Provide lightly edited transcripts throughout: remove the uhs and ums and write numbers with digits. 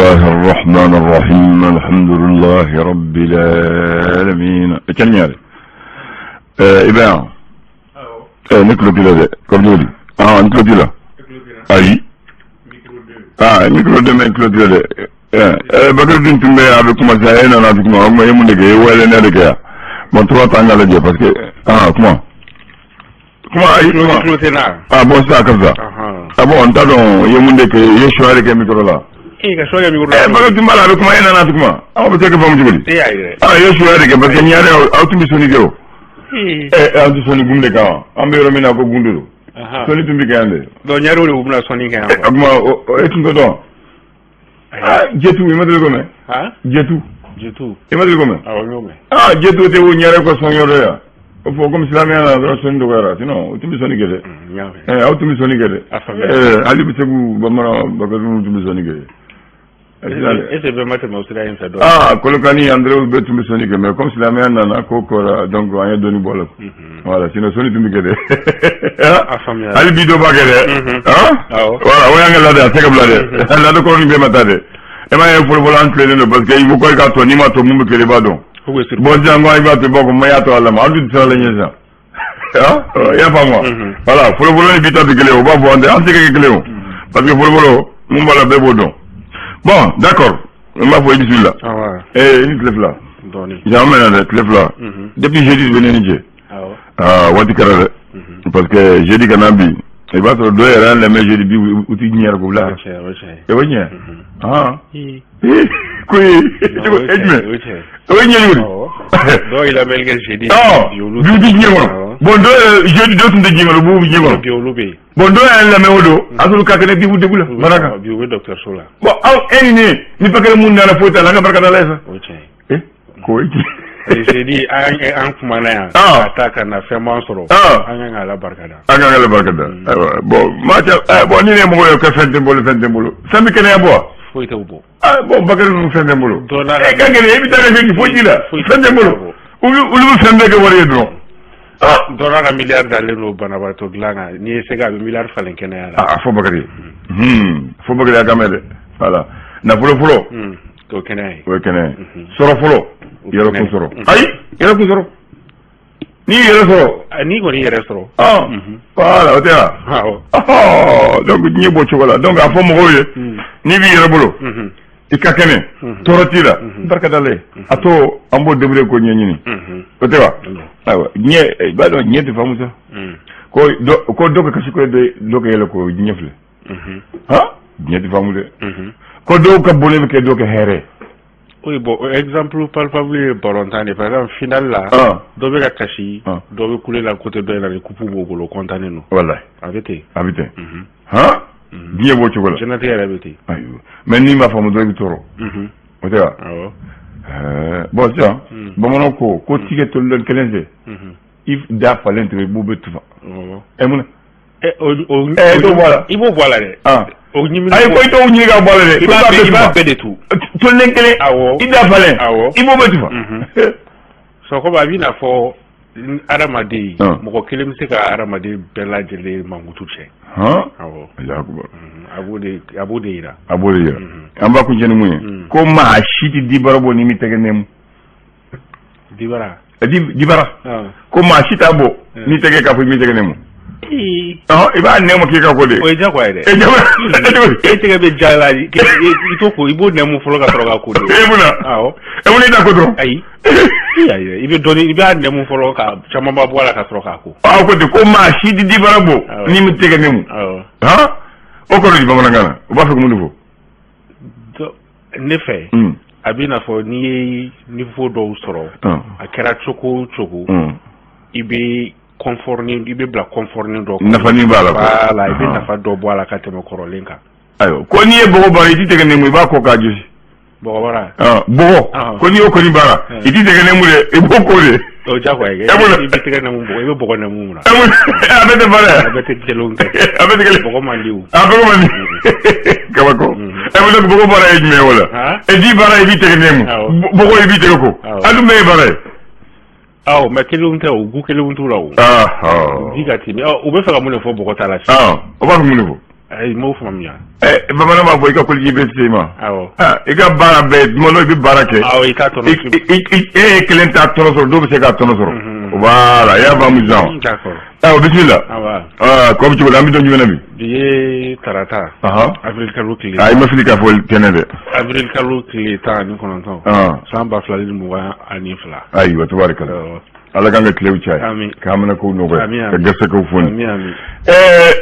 الله الرحمن الرحيم الحمد لله رب العالمين. Kɛnɛ i bɛ yan, ne tulo t'i la dɛ. Comme cogo di? Ah, n tulo t'i la. Ayi, ah, micro dɛmɛ, n tulo t'i la dɛ. Bakari dun tun bɛ a bɛ kuma sisan, e nana kuma o kuma, e mun de kɛ? E wele ne de kɛ yan. Bon, trois tan k'a lajɛ parce que, ah, kuma kuma, ayi, kuma. Tulo tɛ n na. Ah bon, sisan a ka fisa. Ah bon, n t'a dɔn i ye mun de kɛ, i ye choix de kɛ micro la. E ka choix kɛ micro la. Bakari tun b'a la, a bɛ kuma, e nana kuma, aw bɛ se ka faamu cogo di? E y'a ye dɛ. Ah, i ye choix de kɛ parce que ɲare aw tun bɛ sɔnni kɛ o. An tɛ sɔnni gun de kan wa? An bɛ yɔrɔ min na ko gun de don. Sɔnni tun bɛ kɛ yan de. Donc ɲarew de bɛna sɔnni kɛ yan. O kuma, e tun t'o dɔn? Ah, jetu, i ma deli k'o mɛn? Jetu. Jetu. I ma deli k'o mɛn? Awɔ, n y'o mɛn. Ah, jetu tɛ o ɲare ka sɔn yɔrɔ yan. O fɔ komi silamɛya nana dɔrɔn, sɔnni dɔgɔyara, sinon o tun bɛ sɔnni kɛ dɛ. N y'a mɛn. Aw tun bɛ sɔnni kɛ dɛ. A faamuya. Hali bɛ Segu bamanan Bakari ninnu tun bɛ sɔnni kɛ. Est ce que bɛɛ ma tɛmɛ o sira in fɛ dɔɔnin? Ah, Kolokani André bɛɛ tun bɛ sɔnni kɛ, mais comme silamɛya nana ko kɔra, donc an ye dɔɔni bɔ a la. Voilà, sinon sɔnni tun bɛ kɛ dɛ. A faamuya. Hali bi dɔ b'a kɛ dɛ. Ah? Awɔ. Voilà, o y'an ka laada, a tɛ se ka bila dɛ. Laada kɔrɔ nin bɛɛ ma taa dɛ. E m'a ye, fɔlɔ fɔlɔ an tilennen don parce que i ko i k'a to, n'i ma to, mun bɛ kɛ, i b'a dɔn. Fo k'o siri. Bon, sisan ko i b'a to, i b'a fɔ ma y'a to Ala ma, an dun tɛ siran ala ɲɛ sisan. Ah, i y'a faamu wa? Voilà, fɔlɔ fɔlɔ ni bi ta tɛ kelen ye, o b'a fɔ an tɛ an tɛ kɛ kelen o. Parce que fɔlɔ fɔlɔ mun b'a la, bɛɛ b'o dɔn. Bon, d'accord. N b'a fɔ i bisimila. Awɔ. Eh, i ni tile fila. Dɔɔnin. Jama mɛnna dɛ, tile fila. Depuis jeudi bɛ ne ni cɛ. Ah, waati kɛra dɛ. Parce que jeudi ka na bi, i b'a sɔrɔ dɔw yɛrɛ y'an lamɛn jeudi bi, u ti diɲɛ yɛrɛ ko bila. O tiɲɛ, o tiɲɛ. O ye tiɲɛ. Ah. Ko ye cogo e jumɛn? O tiɲɛ. O ye ɲɛ cogo di? Dɔw ye lamɛnni kɛ jeudi. Ɔ, bi olu bi u ti diɲɛ kɔnɔ. Awɔ. Bon, dɔw yɛrɛ jeudi dɔw tun tɛ diɲɛ kɔnɔ, u b'u diɲɛ kɔnɔ. Bi olu bɛ yen. Bon, dɔw y'an lamɛn o don, a sɔrɔ ka kɛnɛ degun degun la baara kan. Bi u bɛ dɔgɔtɔrɔso la. Bon, aw e ni ne ni pakɛ mun nana, foyi t'a la, an ka barika da Ala ye sa. O tiɲɛ. Eh, ko ye tiɲɛ. Jeudi an kumana yan. Ah. Ka taa ka na fɛn b'an sɔrɔ. Ah. An kan ka Ala barika da. An kan ka Ala barika da. Ayiwa, bon, maa cɛ, bon, ni ne ye mɔgɔ ye ka fɛn tɛ n bolo, fɛn tɛ n bolo. Fɛn bɛ kɛnɛya bɔ wa? Foyi t'o bɔ. Ah, bon, Bakari ninnu fɛn tɛ n bolo. Dɔ n'a E ka gɛlɛn, e bɛ taa ka segin foyi t'i la. Foyi Fɛn tɛ n bolo. Olu bɛ fɛn bɛɛ kɛ wari ye dɔrɔn. Ah. Dɔ n'a ka miliyari dalen don banabaatɔ dilan kan, n'i ye se k'a bɛ miliyari falen kɛnɛya la. Ah, fɔ Bakari. Fɔ Bakari a ka mɛn dɛ. Voilà. Nafolo fɔlɔ. O kɛnɛya ye. O ye kɛnɛya ye. Sɔrɔ fɔlɔ. Yɛrɛ kun sɔrɔ. Ayi, yɛrɛ kun sɔrɔ. N'i yɛrɛ sɔrɔ. N'i kɔni yɛrɛ sɔrɔ. Ah. Voilà, o tɛ wa? Awɔ. Donc diɲɛ b'o cogo la. Donc a fɔ mɔgɔw ye. N'i b'i yɛrɛ bolo. I ka kɛnɛ. Tɔɔrɔ t'i la. Barika da Ala ye. A to an b'o débrouiller k'o ɲɛɲini. O tɛ wa? Ayiwa, diɲɛ, i b'a dɔn diɲɛ tɛ faamu sa. Ko dɔ ko dɔ ka kasi ko dɔ ka yɛlɛ ko diɲɛ filɛ. Han? Diɲɛ tɛ faamu dɛ. Ko dɔw ka bɔnɛ bɛ kɛ dɔw ka hɛrɛ. Oui, bon, exemple palpable ye ballon tan de. Par exemple, finale la, dɔ bɛ ka kasi, dɔ bɛ kule la côté dɔ in na, ni coupe b'o bolo, content don. Walahi. A bɛ ten. A bɛ ten. Han? Diɲɛ b'o cogo la. Diɲɛlatigɛ yɛrɛ bɛ ten. Ayiwa, mais n'i m'a faamu dɔrɔn, i bɛ tɔɔrɔ. O tɛ wa? Awɔ. Bon, sisan bamananw ko ko tigɛ tolilen kelen tɛ. I da falen tigɛ, i b'u bɛ tufa. Ɛ, mun na? O E t'o bɔ a la. I b'o bɔ a la dɛ. Ah. O ɲimini. Ayi, ko i t'o ɲini ka bɔ a la dɛ. I b'a bɛɛ de tu. Tolilen kelen. Awɔ. I da falen. Awɔ. I b'o bɛɛ tufa. Sɔkɔba, a b'i n'a fɔ adamaden, mɔgɔ kelen bɛ se ka adamaden bɛɛ lajɛlen mankutu cɛ. Han? Awɔ. Alahu akubar. A b'o de yira. A b'o de yira. An b'a kuncɛ ni mun ye? Ko maa si tɛ dibara bɔ ni m'i tɛgɛ nɛmu. Dibara. Dibara. Ko maa si t'a bɔ n'i tɛgɛ k'a fɔ i m'i tɛgɛ nɛmu. I b'a nɛmu k'i ka ko de. O ye diyagoya ye dɛ. E jagoya. E tɛgɛ bɛ ja la, i t'o ko, i b'o nɛmu fɔlɔ ka sɔrɔ ka ko de. E mun na? Awɔ. E mun na i t'a ko dɔrɔn? Ayi. Ayi, i bɛ dɔɔni, i b'a nɛmu fɔlɔ ka camanba bɔ a la ka sɔrɔ k'a ko. Aw ko ten ko maa si tɛ dibara bɔ ni m'i tɛgɛ nɛmu. Awɔ. Han? O kɔrɔ di bamanankan na? U b'a fɛ ka mun de fɔ? Ne fɛ, a b'i n'a fɔ n'i ye niveau dɔw sɔrɔ, a kɛra cogo o cogo, i bɛ confort ni i bɛ bila confort ni dɔ kɔnɔ. Nafa ni b'a la quoi. Voilà, i bɛ nafa dɔ bɔ a la ka tɛmɛ kɔrɔlen kan. Ayiwa, ko n'i ye bɔgɔ baara, i t'i tɛgɛ nɛmu, i b'a ko k'a jɔsi. Bɔgɔ baara. Bɔgɔ, ko n'i y'o kɔni baara, i t'i tɛgɛ nɛmu dɛ, i b'o ko de. O diyagoya ye. I bɛ tɛgɛ nɛmu bɔgɔ, i bɛ bɔgɔ nɛmu mun na? A bɛɛ tɛ baara ye. A bɛɛ tɛ kelenw tɛ. A bɛɛ tɛ kelen. Bɔgɔ man di o. A bɔgɔ man di. Kabako. Ɛ donc bɔgɔ baara ye jumɛn ye o la? E di baara, i b'i tɛgɛ nɛmu. Bɔgɔ, i b'i tɛgɛ ko. A dun bɛɛ ye baara ye. Awɔ, mais kelenw tɛ o, gu kelenw t'u la o. Di ka timi. U bɛ fɛ ka mun de fɔ bɔgɔ ta la sisan? O b'a fɛ mun de fɔ? Ayi, m'o faamuya. Bamanan b'a fɔ i ka koliji bɛ se i ma. Awɔ. I ka baara bɛɛ, tuma dɔ i bɛ baara kɛ. Awɔ, i t'a tɔnɔ. E ye kelen t'a tɔnɔ sɔrɔ, dɔw bɛ se k'a tɔnɔ sɔrɔ. Voilà, i y'a faamu sisan. D'accord. Ayiwa, bisimila. Awa. Kɔ bɛ cogo di, an bɛ don jumɛn na bi? Bi ye tarata. Avril kalo tile. I ma fili k'a fɔ tɛnɛ dɛ. Avril kalo tile 19. San 2022. Ayiwa, tabarikala. Ala k'an ka tilew caya. Amin. K'an mana kow nɔgɔya. Amin. Ka gɛsɛkɛw foni. Amin, amin.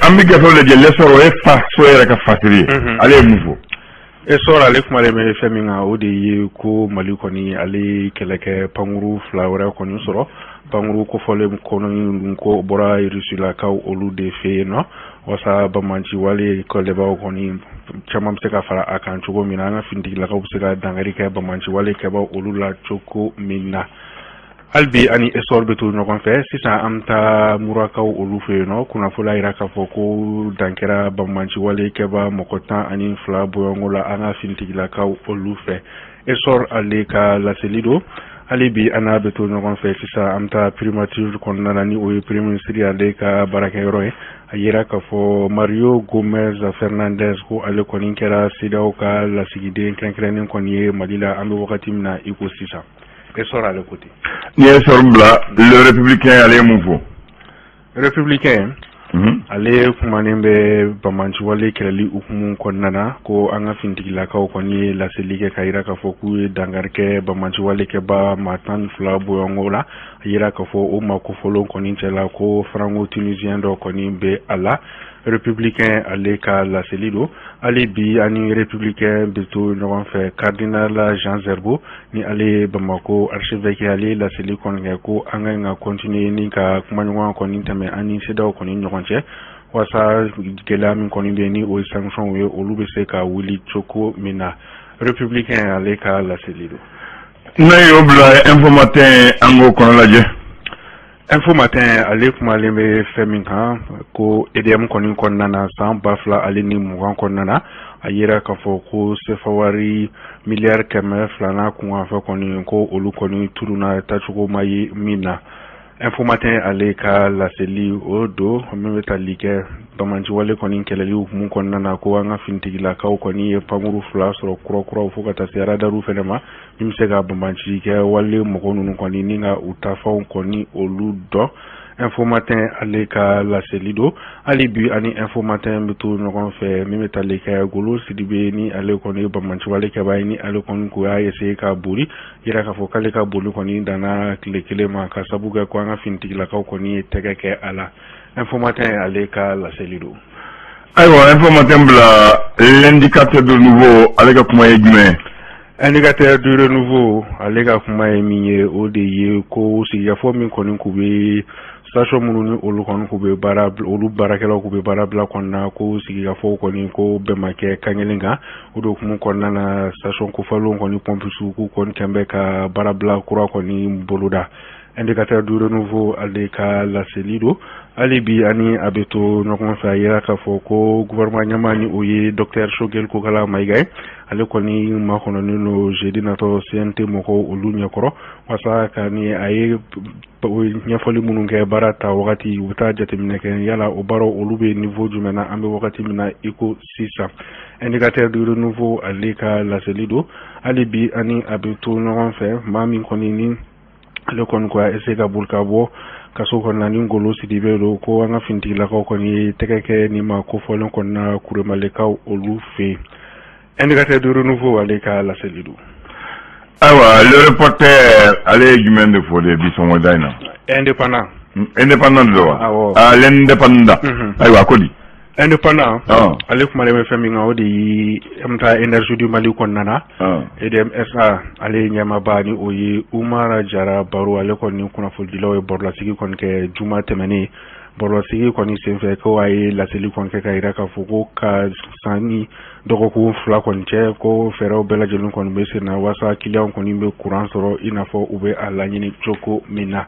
An bɛ gafew lajɛ, L'Essor, o ye faso yɛrɛ ka fasiri ye. Ale ye mun fɔ? Essor ale kumalen bɛ fɛn min kan, o de ye ko Mali kɔni ale ye kɛlɛkɛ pankuru 2 wɛrɛ kɔni sɔrɔ. Pankuru kofɔlen kɔni ko bɔra Rusilakaw olu de fɛ yen nɔ, walasa banbanci wale kɛlɛbaw kɔni caman bɛ se ka fara a kan cogo min na, an ka finitigilakaw bɛ se ka dankari kɛ banbanci wale kɛbaw olu la cogo min na. Hali bi ani Essor bɛ to ɲɔgɔn fɛ. Sisan an bɛ taa Murakaw olu fɛ yen nɔ. Kunnafoni y'a jira k'a fɔ ko dan kɛra banbanci wale kɛba mɔgɔ 12 bɔɲɔgɔnko la an ka finitigilakaw olu fɛ. Essor ale ka laseli don. Hali bi an n'a bɛ to ɲɔgɔn fɛ. Sisan an bɛ taa primature kɔnɔna na, ni o ye premier ministre ale ka baarakɛyɔrɔ ye. A yira k'a fɔ Mario Gomez Fernandez ko ale kɔni kɛra CEDEAO ka lasigiden kɛrɛnkɛrɛnnen kɔni ye Mali la an bɛ wagati min na i ko sisan. Essor ale ko ten. N'i ye Essor bila, Le Républicain ale ye mun fɔ? Républicain ale kumanen bɛ banbanciwale kɛlɛli hukumu kɔnɔna na, ko an ka finitigilakaw kɔni ye laseli kɛ ka yira k'a fɔ k'u ye dankari kɛ banbanciwale kɛba maa 12 bɔɲɔgɔnko la. A yira k'a fɔ o maa kofɔlenw kɔni cɛla ko franco-tunisien dɔ kɔni bɛ a la. Républicain ale ka laseli don. Hali bi ani Républicain bɛ to ɲɔgɔn fɛ. Cardinal Jean Zerbo, ni ale ye Bamako archevêque, ale ye laseli kɔni kɛ ko an ka ɲi ka continuer ni ka kumaɲɔgɔnya kɔni tɛmɛ an ni CEDEAO kɔni ɲɔgɔn cɛ, walasa gɛlɛya min kɔni bɛ yen, ni o ye sanction ye, olu bɛ se ka wuli cogo min na. Républicain ale ka laseli don. Ne y'o bila, Info Matin, an k'o kɔnɔ lajɛ. Info Matin ale kumalen bɛ fɛn min kan, ko EDM kɔni kɔnɔna na, san 2020 kɔnɔna na, a yira k'a fɔ ko sefa wari miliyari 200 n'a kunkanfɛ kɔni, ko olu kɔni tununna taacogo ma ye min na. Info Matin ale ka laseli o don. Min bɛ tali kɛ banbanciwale kɔni kɛlɛli hukumu kɔnɔna na, ko an ka finitigilakaw kɔni ye pankuru 2 sɔrɔ kurakuraw, fo ka taa se radariw fɛnɛ ma, min bɛ se ka banbanci kɛ wale mɔgɔ ninnu kɔni ni ka u tafanw kɔni olu dɔn. Info Matin ale ka laseli don. Hali bi ani Info Matin bɛ to ɲɔgɔn fɛ. Min bɛ tali kɛ Golo Sidibe, ni ale kɔni ye banbanciwale kɛbaa ye, ni ale kɔni ko y'a essayer ka boli, yira k'a fɔ k'ale ka boli kɔni danna tile kelen ma, ka sabu kɛ ko an ka finitigilakaw kɔni ye tɛgɛ kɛ a la. Info Matin ale ka laseli don. Ayiwa, Info Matin bila, L'Indicateur du Renouveau ale ka kuma ye jumɛn ye? Indicateur du Renouveau ale ka kuma ye min ye, o de ye ko sigikafɔ min kɔni k'u bɛ station minnu ni olu kɔni k'u bɛ baara, olu baarakɛlaw k'u bɛ baara bila kɔnɔna, ko sigikafɔw kɔni ko bɛɛ ma kɛ kan kelen kan. O de hukumu kɔnɔna na, station kofɔlenw kɔni pompiste k'u kɔni kɛn bɛ ka baara bila kura kɔni boloda. Indicateur du Renouveau ale ka laseli don. Hali bi ani a bɛ to ɲɔgɔn fɛ. A yira k'a fɔ ko gouvernement ɲɛmaa, ni o ye docteur Choguel Kokala Maïga ye, ale kɔni makɔnɔnen don jeudi natɔ CNT mɔgɔw olu ɲɛkɔrɔ, walasa ka ni a ye ɲɛfɔli minnu kɛ baara ta wagati, u bɛ taa jateminɛ kɛ yala o baaraw olu bɛ niveau jumɛn na an bɛ wagati min na i ko sisan. Indicateur du Renouveau ale ka laseli don. Hali bi ani a bɛ to ɲɔgɔn fɛ. Maa min kɔni ni ale kɔni ko a essayer ka boli ka bɔ kaso kɔnɔna, ni Ngolo Sidibe don, ko an ka finitigilakaw kɔni ye tɛgɛ kɛ nin ma kofɔlen kɔnɔna Kuremalekaw olu fɛ yen. Indicateur du Renouveau ale ka laseli don. Ayiwa, Le Reporter ale ye jumɛn de fɔ de bi sɔgɔmada in na? Indépendant. Indépendant de don wa? Awɔ. Ah, L'Indépendant. Ayiwa, ko di? Indépendant ale kumalen bɛ fɛn min kan, o de ye an bɛ taa Énergie du Mali kɔnɔna na. EDM SA ale ye ɲɛmaaba, ni o ye Umar Jara Baro, ale kɔni kunnafonidilaw ye barolasigi kɔni kɛ juma tɛmɛnen. Barolasigi kɔni senfɛ, ko a ye laseli kɔni kɛ ka yira k'a fɔ ko ka san ni dɔgɔkun 2 kɔni cɛ, ko fɛɛrɛw bɛɛ lajɛlen kɔni bɛ sen na walasa kiliyanw kɔni bɛ courant sɔrɔ i n'a fɔ u bɛ a laɲini cogo min na.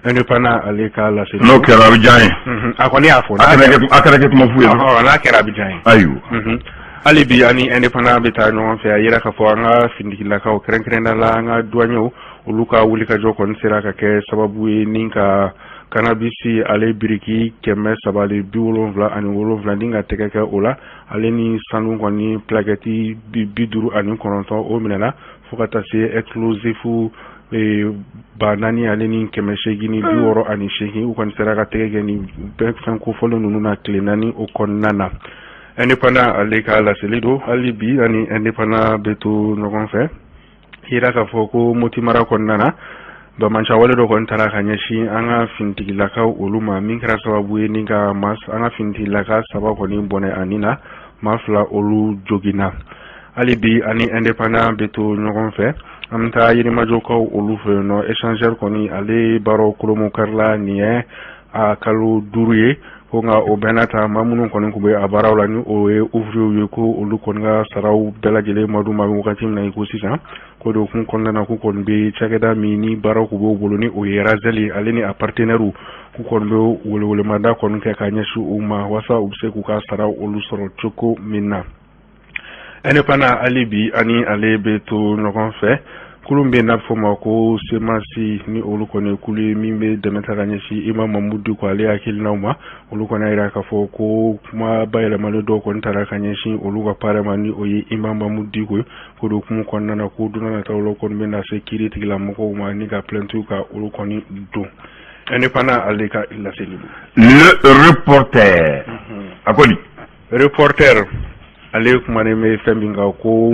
Indépendant ale ka laseli. N'o kɛra, a bɛ diya n ye. A kɔni y'a fɔ. A kana kɛ kuma fu ye. N'a kɛra, a bɛ diya n ye. Ayiwa. Hali bi ani Indépendant bɛ taa ɲɔgɔn fɛ. A yira k'a fɔ an ka finitigilakaw, kɛrɛnkɛrɛnnenya la an ka douaniers, olu ka wulikajɔ kɔni sera ka kɛ sababu ye ni ka Cannabis ale biriki 377 ni ka tɛgɛ kɛ o la, ale ni sanu kɔni plaquette 59, o minɛna, fo ka taa se explosif 4868. U kɔni sera ka tɛgɛ kɛ ni bɛɛ fɛn kofɔlen ninnu na tile 4 o kɔnɔna na. Indépendant ale ka laseli don. Hali bi ani Indépendant bɛ to ɲɔgɔn fɛ, yira k'a fɔ ko Moti mara kɔnɔna na, bamancawale dɔ kɔni taara ka ɲɛsin an ka finitigilakaw olu ma, min kɛra sababu ye ni ka an ka finitigilaka saba kɔni bɔnɛ ani na maa fila olu joginna. Hali bi ani Indépendant bɛ to ɲɔgɔn fɛ, an bɛ taa Yirimajɔkaw olu fɛ yen nɔ. Échangeur kɔni ale baaraw kolomokarila nin ye a kalo 5 ye ko, nka o bɛɛ n'a ta, maa minnu kɔni tun bɛ a baaraw la, ni o ye ouvrier ye, ko olu kɔni ka saraw bɛɛ lajɛlen ma d'u ma wagati min na i ko sisan. Ko de kun kɔnɔna na, k'u kɔni bɛ cakɛda min ni baaraw k'u b'o bolo, ni o ye Razel, ale ni a partenaires, k'u kɔni bɛ welewelemada kɔni kɛ ka ɲɛsin u ma walasa u bɛ se k'u ka saraw olu sɔrɔ cogo min na. Indépendant, hali bi ani ale bɛ to ɲɔgɔn fɛ, kulu bɛ n'a fɔ ma ko CMAS, ni olu kɔni kulu ye min bɛ dɛmɛ ta ka ɲɛsin Imam Mahmoud Dicko ale hakilinaw ma, olu kɔni y'a jira k'a fɔ ko kuma bayɛlɛmalen dɔw kɔni taara ka ɲɛsin olu ka parrain ma, ni o ye Imam Mahmoud Dicko ye. Ko de hukumu kɔnɔna na, ko don nataw la kɔni bɛ na se kiiri tigilamɔgɔw ma ni ka plainte ka olu kɔni don. Indépendant ale ka laseli don. Le Reporter a ko di? Reporter ale kumanen bɛ fɛn min kan, ko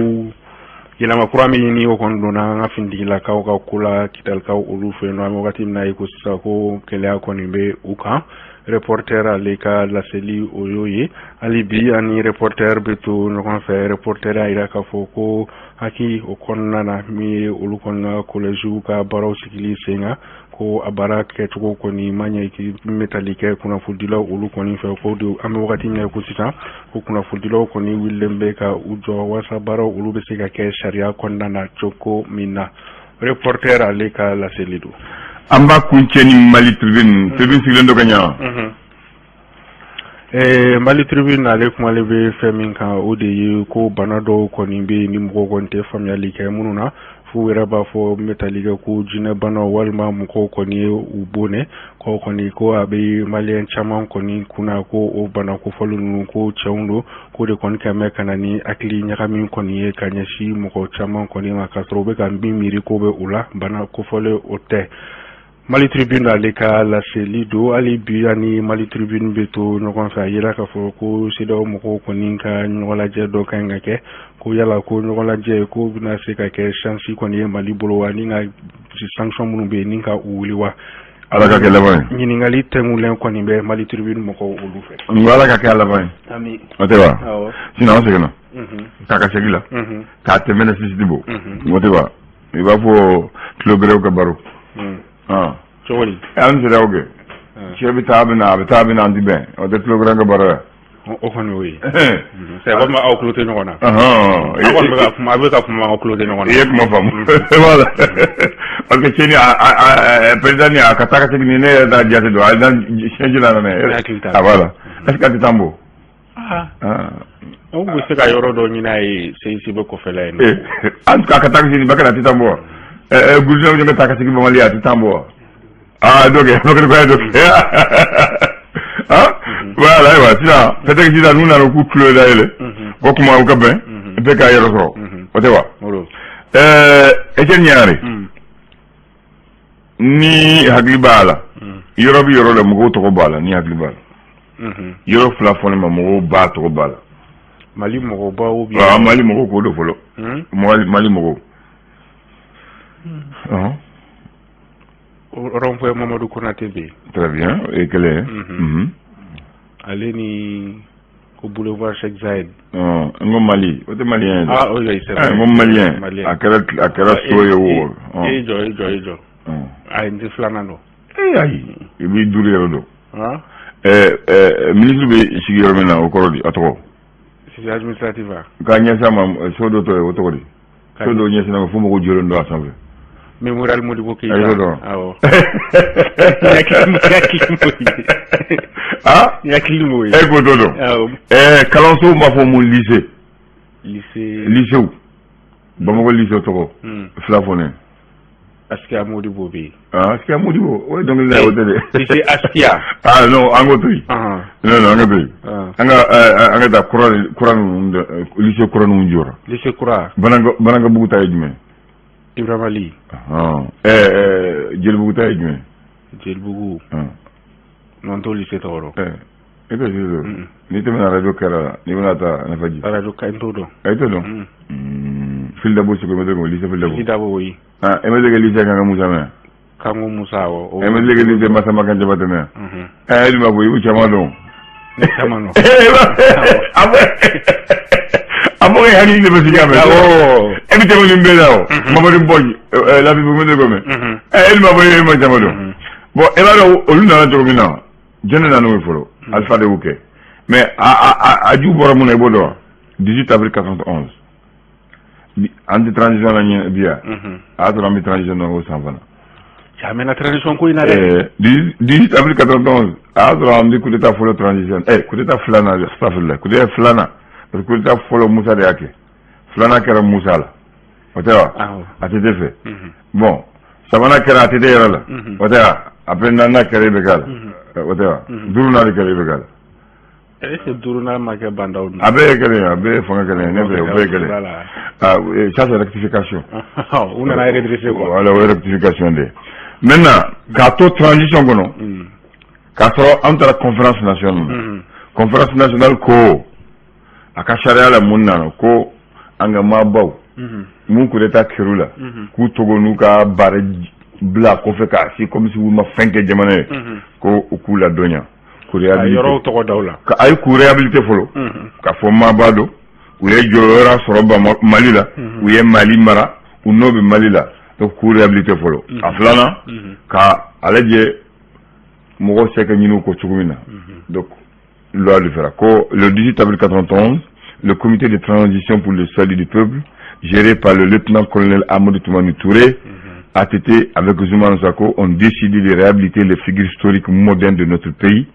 yɛlɛma kura min ni o kɔni donna an ka finitigilakaw ka ko la Kidalikaw olu fɛ yen nɔ, an bɛ wagati min na i ko sisan, ko gɛlɛya kɔni bɛ u kan. Reporter ale ka laseli o y'o ye. Hali bi ani Reporter bɛ to ɲɔgɔn fɛ, Reporter y'a jira k'a fɔ ko HAQUI o kɔnɔna na, min ye olu kɔni ka collège ka baaraw sigili sen kan, ko a baara kɛcogo kɔni ma ɲɛ min bɛ tali kɛ kunnafonidilaw olu kɔni fɛ. Ko de an bɛ wagati min na ko sisan, ko kunnafonidilaw kɔni wulilen bɛ ka u jɔ walasa baaraw olu bɛ se ka kɛ sariya kɔnɔna na cogo min na. Reporter ale ka laseli don. An b'a kuncɛ ni Mali Tribune. Tribune sigilen dɔ ka ɲa. Mali Tribune ale kumalen bɛ fɛn min kan, o de ye ko bana dɔw kɔni bɛ yen ni mɔgɔw kɔni tɛ faamuyali kɛ minnu na, f'u yɛrɛ b'a fɔ n bɛ tali kɛ ko jinɛ banaw walima mɔgɔw kɔni ye u bonɛ ko kɔni, ko a bɛ maliyɛn caman kɔni kunna ko o bana kofɔlen ninnu ko cɛw don, ko de kɔni kɛn bɛ ka na ni hakili ɲagami kɔni ye ka ɲɛsin mɔgɔ caman kɔni ma, k'a sɔrɔ u bɛ ka min miiri ko bɛ u la, bana kofɔlen o tɛ. Mali Tribune ale ka laseli don. Hali bi ani Mali Tribune bɛ to ɲɔgɔn fɛ, a yira k'a fɔ ko CEDEAO mɔgɔw kɔni ka ɲɔgɔnlajɛ dɔ ka ɲi ka kɛ, ko yala ko ɲɔgɔnlajɛ ko bɛna se ka kɛ chance kɔni ye Mali bolo wa, ni ka sanction minnu bɛ yen ni ka u wuli wa? Ala ka kɛ laban ye. Ɲininkali tɛnkulen kɔni bɛ Mali Tribune mɔgɔw olu fɛ. N ko Ala ka kɛ a laban ye. Ami. O tɛ wa? Sinon an seginna k'a ka segin la k'a tɛmɛ na sisiti bɔ. O tɛ wa? I b'a fɔ tulo gɛrɛw ka baro. Cogo di? An sera o kɛ. Cɛ bɛ taa, a bɛ na, a bɛ taa, a bɛ na, an ti bɛn. O tɛ tulo gɛrɛ ka baro ye. O kɔni y'o ye. C'est comme aw tulo tɛ ɲɔgɔn na. Aw kɔni bɛ ka kuma, a bɛ ka kuma, aw tulo tɛ ɲɔgɔn na. I ye kuma faamu. Voilà. Parce que cɛ ni a président ni a ka taa ka segin ni ne yɛrɛ t'a jate dɔn. A dan siɲɛ la nana. Ne hakili t'a la. Ah voilà. Est-ce que a tɛ taa bɔ? Aw bɛ se ka yɔrɔ dɔ ɲini a ye CICB kɔfɛla yen. En tout cas, a ka taa ka segin Bakari, a tɛ taa bɔ. Gouverneur bɛ taa ka segin Bamali, a tɛ taa bɔ. Ah donc, Bakari ko dɔ kɛ. Ah voilà, ayiwa sisan peut-être sisan n'u nana k'u tulo dayɛlɛ, o kuma u ka bɛn bɛɛ k'a yɔrɔ sɔrɔ. O tɛ wa? Etienne Ɲare, ni hakili b'a la, yɔrɔ bɛ yɔrɔ la, mɔgɔw tɔgɔ b'a la, ni hakili b'a la. Yɔrɔ fila fɔ ne ma, mɔgɔw ba tɔgɔ b'a la. Mali mɔgɔbaw bi. Ah, Mali mɔgɔw k'o don fɔlɔ. Mali mɔgɔw. Rond-point Mamadou Konaté bɛ yen. Très bien, o ye kelen ye. Ale ni ko boulevard Cheikh Zayed. N ko Mali, o tɛ malien ye. Ah oui, c'est vrai. N ko malien, a kɛra so ye o. E jɔ, e jɔ, e jɔ. Ayi, n tɛ filanan dɔn. Ee ayi, i b'i duuru yɛrɛ dɔn. Ministre bɛ sigi yɔrɔ min na, o kɔrɔ di, a tɔgɔ? Cité administrative wa? K'a ɲɛsin a ma, so dɔ tɔ ye, o tɔgɔ di? So dɔ ɲɛsin a ma fo mɔgɔw jɔlen don a sanfɛ. Mémorial Modibo Keïta. A y'o dɔn. Awɔ. N hakili m'o ye. Ah? N hakili m'o ye. E k'o t'o dɔn. Awɔ. Kalanso b'a fɔ mun lycée? Lycée. Lycée. Bamakɔ lycée tɔgɔ. Fila fɔ ne. Askia Modibo bɛ yen. Ah, Askia Modibo, o ye dɔnkili da ye, o tɛ dɛ. Lycée Askia. Ah non, an k'o to yen. Non non, an ka to yen. An ka taa kura kura ninnu, lycée kura ninnu jɔra. Lycée kura. Banankabugu ta ye jumɛn? Ibrahima Ly. Jelibugu ta ye jumɛn? Jelibugu. Non, n t'o lycée tɔgɔ dɔn. E tɛ lycée dɔn? N'i tɛmɛna radio kɛra la, n'i bɛna taa Nafaji. Radio ka n t'o dɔn. E t'o dɔn? Fily Dabo Segu, e ma deli k'o lycée Fily Dabo? Fily Dabo, oui. Ah, e ma deli ka lycée Kanka Musa mɛn? Kanko Musa, awɔ. E ma deli ka lycée Masamba Kan Jabate mɛn? E dun b'a fɔ i b'u caman dɔn. Ne caman dɔn. A fɔ e hakili de bɛ sigi a mɛn. Awɔ. E bɛ tɛmɛ nin bɛɛ la o. Mamadu Bɔji, Lafibugu ma deli k'o mɛn? E dun b'a fɔ e ma caman dɔn. Bon, e b'a dɔn olu nana cogo min na, jɔn de nana n'o ye fɔlɔ? Alpha de y'o kɛ. Mais a ju bɔra mun na, i b'o dɔn wa? 18 avril 91. An tɛ transition na ɲɛ bi yan. A y'a sɔrɔ an bɛ transition na o san fana. Cɛ, a mɛnna transition ko in na dɛ. 18 avril 91, a y'a sɔrɔ an bɛ coup d'état fɔlɔ transition, coup d'état filanan, astafurlah, coup d'état filanan, parce que coup d'état fɔlɔ, Musa de y'a kɛ, filanan kɛra Musa la, o tɛ wa? ATT fɛ. Bon, sabanan kɛra ATT yɛrɛ la, o tɛ wa? Après, naaninan kɛra IBK la, o tɛ wa? Duurunan de kɛra IBK la. Est ce que duurunan ma kɛ Bah N'Daw? A bɛɛ ye kelen ye, a bɛɛ ye fanga kelen ye ne fɛ, o bɛɛ ye kelen ye. Ah, ça, c'est rectification. U nana redresser quoi. Voilà, o ye rectification de ye. Maintenant, k'a to transition kɔnɔ, k'a sɔrɔ an taara conférence nationale la. Conférence nationale ko a ka sariya la, mun nana ko an ka maabaw mun coup d'état kɛr'u la, k'u togo n'u ka baara bila kɔfɛ k'a si comme si u ma fɛn kɛ jamana ye, ko u k'u ladɔnya, k'u réhabiliter. Yɔrɔw tɔgɔ da u la. Ka ayi, k'u réhabiliter fɔlɔ, k'a fɔ maaba don, u ye jɔyɔrɔ sɔrɔ Mali la, u ye Mali mara, u n'o bɛ Mali la, donc k'u réhabiliter fɔlɔ. A filanan, ka a lajɛ mɔgɔw se ka ɲini u kɔ cogo min na. Donc loi de fera ko le 18 avril 91, le comité de transition pour le salut du peuple, géré par le lieutenant-colonel Amadou Toumani Touré, ATT, avec Zoumana Sako, ont décidé de réhabiliter les figures historiques modernes de notre pays,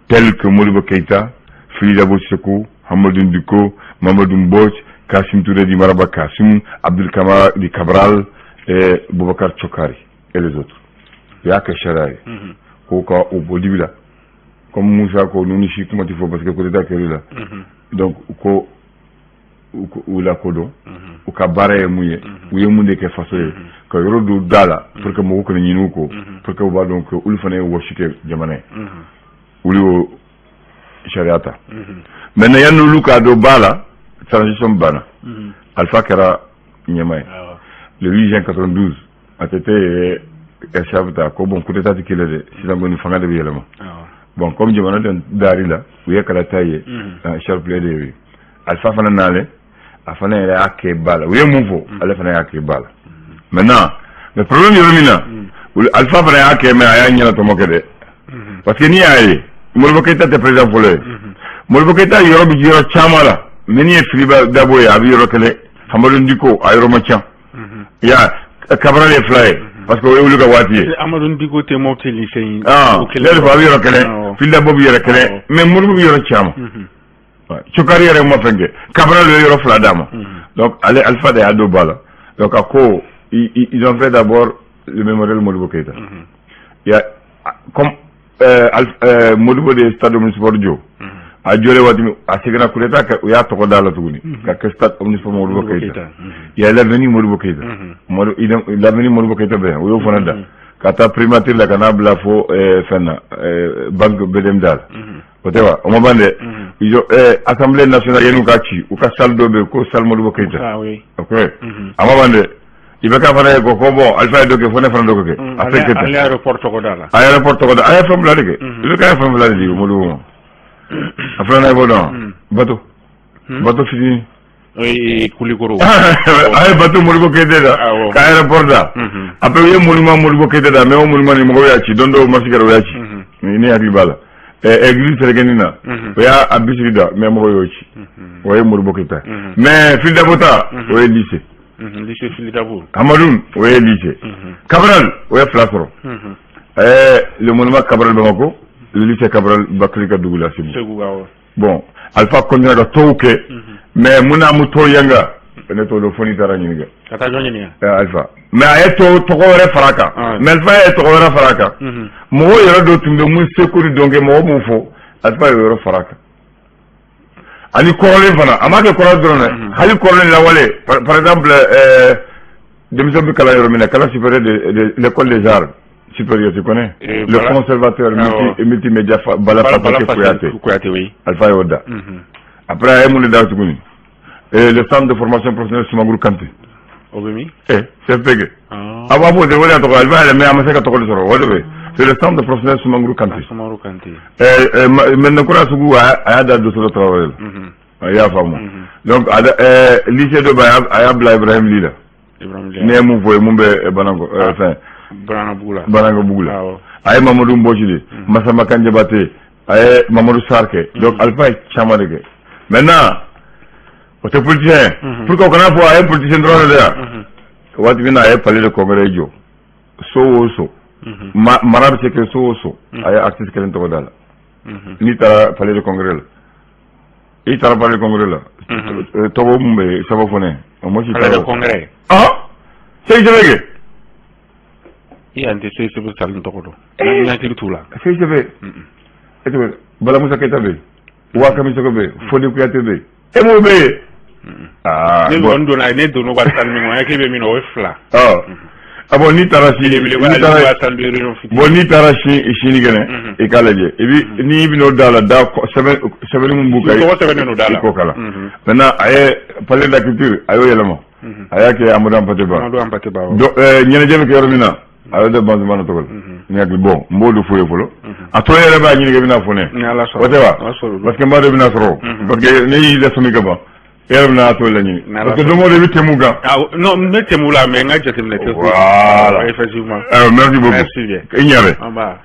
telles que Modibo Keïta, Fily Dabo Seko, Hamadoun Dicko, Mamadou Mbodj, Kassim Touré dit Maraba Kassim, Abdul Kamara dit Cabral et Boubacar Chokari et les autres. Il y a que sariya ko ka o bɔ dibi la, comme Musa ko ninnu si kuma tɛ fɔ parce que coup d'état kɛr'i la. Donc ko u lakodɔn, u ka baara ye mun ye, u ye mun de kɛ faso ye, ka yɔrɔ dɔ da la pour que mɔgɔw kana ɲini u kɔ, pour que u b'a dɔn que olu fana ye wɔsi kɛ jamana ye. Olu y'o sariya ta. Maintenant, yanni olu k'a dɔn ba la, transition banna, Alpha kɛra ɲɛmaa ye le 8 juin 92. ATT ye chef ta ko bon, coup d'état tɛ kelen dɛ, sisan kɔni fanga de bɛ yɛlɛma. Bon, comme jamana den dari la, u ye kalata ye, Charles de ye. Alpha fana nalen, a fana yɛrɛ y'a kɛ ba la, u ye mun fɔ, ale fana y'a kɛ ba la. Maintenant, mais problème yɔrɔ min na, Alpha fana y'a kɛ, mais a y'a ɲɛna tɔmɔ kɛ dɛ, parce que n'i y'a ye, Modibo Keïta tɛ président fɔlɔ ye. Modibo Keïta yɔrɔ bɛ yɔrɔ caman la, mais n'i ye Fily Dabo ye, a bɛ yɔrɔ kelen, Hamadoun Dicko a yɔrɔ ma ca, i y'a Cabral ye fila ye, parce que o ye olu ka waati ye. Hamadoun Dicko tɛ Mopti lycée in. Ah, ne de fɔ, a bɛ yɔrɔ kelen, Fily Dabo bɛ yɔrɔ kelen, mais Modibo bɛ yɔrɔ caman. Chokari yɛrɛ ma fɛn kɛ, Cabral ye yɔrɔ fila d'a ma. Donc ale Alpha de y'a don ba la. Donc a ko ils ont fait d'abord le mémorial Modibo Keïta. Il y a comme Modibo de stade omnisport jɔ, a jɔlen waati min, a seginna coup d'état kɛ, u y'a tɔgɔ d'a la tuguni ka kɛ stade omnisport Modibo Keïta. Il y a l'avenue Modibo Keïta, l'avenue Modibo Keïta bɛ yan, u y'o fana da ka taa primature la ka n'a bila fo fɛn na, banque BDM da la, o tɛ wa? O ma ban dɛ. Assemblée nationale, yan'u ka ci, u ka salle dɔ bɛ yen ko salle Modibo Keïta. Ok, a ma ban dɛ. IBK fana ye ko bon, Alpha ye dɔ kɛ, fo ne fana dɔ kɛ. A fɛ kɛ ale aéroport tɔgɔ da la. A aéroport tɔgɔ da, a ye fɛn fila de kɛ. IBK ye fɛn fila de di Modibo ma. A filanan, i b'o dɔn? Bateau, bateau fitinin. Kulikoro. A ye bateau Modibo Keïta da, ka aéroport da. Après, u ye monument Modibo Keïta da, mais o monument ni mɔgɔw y'a ci don dɔw ma se kɛra, u y'a ci. Ne hakili b'a la, église Sɛrɛkɛni na, o y'a a bisigi da, mais mɔgɔw y'o ci. O ye Modibo Keïta. Mais Fily Dabo ta, o ye lycée. Lycée Fily Dabo. Hamadoun, o ye lycée. Cabral, o ye fila sɔrɔ. Le monument Cabral Bamako, le lycée Cabral Bakary ka dugu la Segu. Segu, awɔ. Bon, Alpha continue ka tɔw kɛ, mais mun na mu tɔ yanga Ne t'o dɔn fo n'i taara ɲininka. Ka taa jɔn ɲininka? Alpha. Mais a ye tɔgɔ wɛrɛ fara a kan. Mais Alpha ye tɔgɔ wɛrɛ fara a kan. Mɔgɔw yɛrɛ dɔ tun bɛ mun seko ni dɔn kɛ, mɔgɔ m'o fɔ, Alpha ye o yɔrɔ fara a kan. Ani kɔrɔlen fana, a m'a kɛ kɔrɔlen dɔrɔn dɛ, hali kɔrɔlen lawale, par exemple denmisɛn bɛ kalan yɔrɔ min na, classe supérieure de l'école des arts supérieur, tu connais? Le conservateur multimédia Bala Faseke Kouyaté. Kouyaté, oui. Alpha y'o da. Après, a ye mun de da tuguni? Le centre de formation professionnelle Sumanguru Kanté. O bɛ min? Eh, CFPG. A b'a fɔ o de tɔgɔ, Alpha yɛrɛ, mais a ma se ka tɔgɔ de sɔrɔ, o de bɛ, c'est le centre de professionnel Sumanguru Kanté. Sumanguru Kanté. Maintenant kura sugu, a y'a da Dosolo Traoré la, i y'a faamu? Donc lycée dɔ bɛ, a y'a bila Ibrahim Ly la. Ne ye mun fɔ ye, mun bɛ Bananko fɛn? Banankabugu la. Banankabugu la. A ye Mamadu Nbɔsi de, Masamba Kanjabate, a ye Mamadu Sar kɛ. Donc Alpha ye caman de kɛ. Maintenant, o tɛ politicien ye, pour que o kana fɔ a ye politicien dɔrɔn de yan. Waati min na a ye palais de congrès jɔ, so o so, mara bɛ se kɛ so o so, a ye artiste kelen tɔgɔ da la. N'i taara palais de congrès la, i taara palais de congrès la, tɔgɔ mun bɛ saba fɔ ne o ma si. Palais de congrès. Ah, CICB kɛ. I yan tɛ CICB sali tɔgɔ dɔn, n hakili t'u la. CICB e tɔgɔ, Bala Musa Keyita bɛ yen, Wa Kamisoko bɛ yen, Fode Kuyate bɛ yen, e m'o bɛ yen. Aa, ne kɔni donna, ne donna ka salle min kɔnɔ, hakili bɛ min na, o ye fila. Ah bon, n'i taara si, n'i taara, bon, n'i taara si sini kɛnɛ, i k'a lajɛ, i bi n'i bɛn'o da la, da sɛbɛn sɛbɛnni mun b'u kan. Tɔgɔ sɛbɛnnen don da la. I k'o kala. Maintenant, a ye palais de la culture, a y'o yɛlɛma, a y'a kɛ Amadou Hampâté Bâ. Amadou Hampâté Bâ. Ɲɛnajɛ bɛ kɛ yɔrɔ min na, a y'o da Bansumana tɔgɔ la. Ni hakili, bon, n b'o de f'u ye fɔlɔ. A tɔ yɛrɛ b'a ɲini kɛ, i bɛna fɔ ne. O tɛ wa? Parce que n b'a dɔn i bɛna sɔrɔ. Parce que ne y'i lasɔmi ka ban, e yɛrɛ bɛna to laɲini. Parce que don o don i bɛ thème kan. Ah non, n bɛ thème la, mais n ka jateminɛ tɛ. Voilà. Effectivement. Merci beaucoup. Merci bien. I ɲɛrɛ. An ba.